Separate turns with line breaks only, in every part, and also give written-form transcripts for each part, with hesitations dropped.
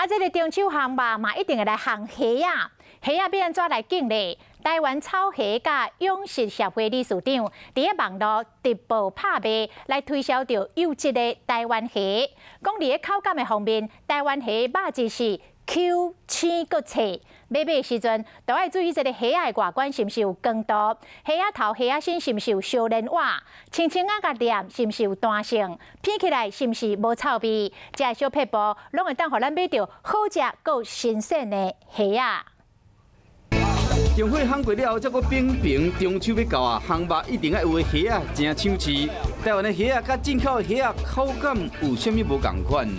這个中秋烘肉嘛，一定會來烘蝦仔，蝦仔欲按怎來敬禮？台灣草蝦佮養殖協會理事長佇咧網路直播拍賣，來推銷著優質的台灣蝦。講佇咧口感的方面，台灣蝦肉質是 Q 青閣脆。買賣的時陣，都愛注意這个蝦仔的外觀是毋是有光度，蝦仔頭、蝦仔身是毋是有相連倚，青青仔佮黏是毋是有彈性，片起來是毋是無臭味。這个小撇步，攏會當予咱買著好食閣新鮮的蝦仔。
中火烘過了後，才閣冰冰。中秋欲到啊，烘肉一定愛有的蝦仔誠搶市。台灣的蝦仔佮進口的蝦仔口感有啥物無仝款？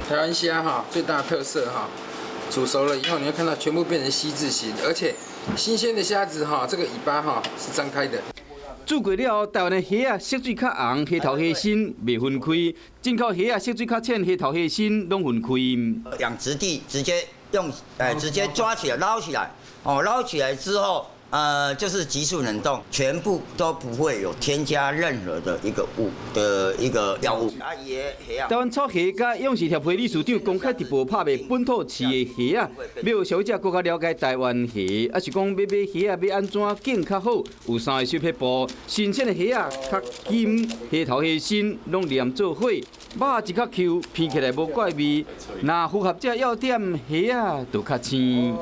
台灣蝦哈最大的特色哈，煮熟了以後，你會看到全部變成 C 字形，而且新鮮的蝦子哈，這個尾巴哈是張開的。
煮過了後，台灣的蝦仔色水較紅，蝦頭蝦身袂分開；進口蝦仔色水較淺，蝦頭蝦身攏分開。
養殖地直接用，直接抓起來撈起來，哦，撈起來之後，就是急速冷凍，全部都不會有添加任何的一個物的一個藥物。
台灣草蝦佮養殖協會理事長公開直播拍賣本土飼的蝦仔，欲予消費者閣較了解台灣蝦，抑是講欲買蝦仔欲按怎揀較好？有三个小撇步：新鮮的蝦仔較緊，蝦頭蝦身攏黏做伙，肉質較 Q，片起來無怪味。若符合這要點，蝦仔就較鮮。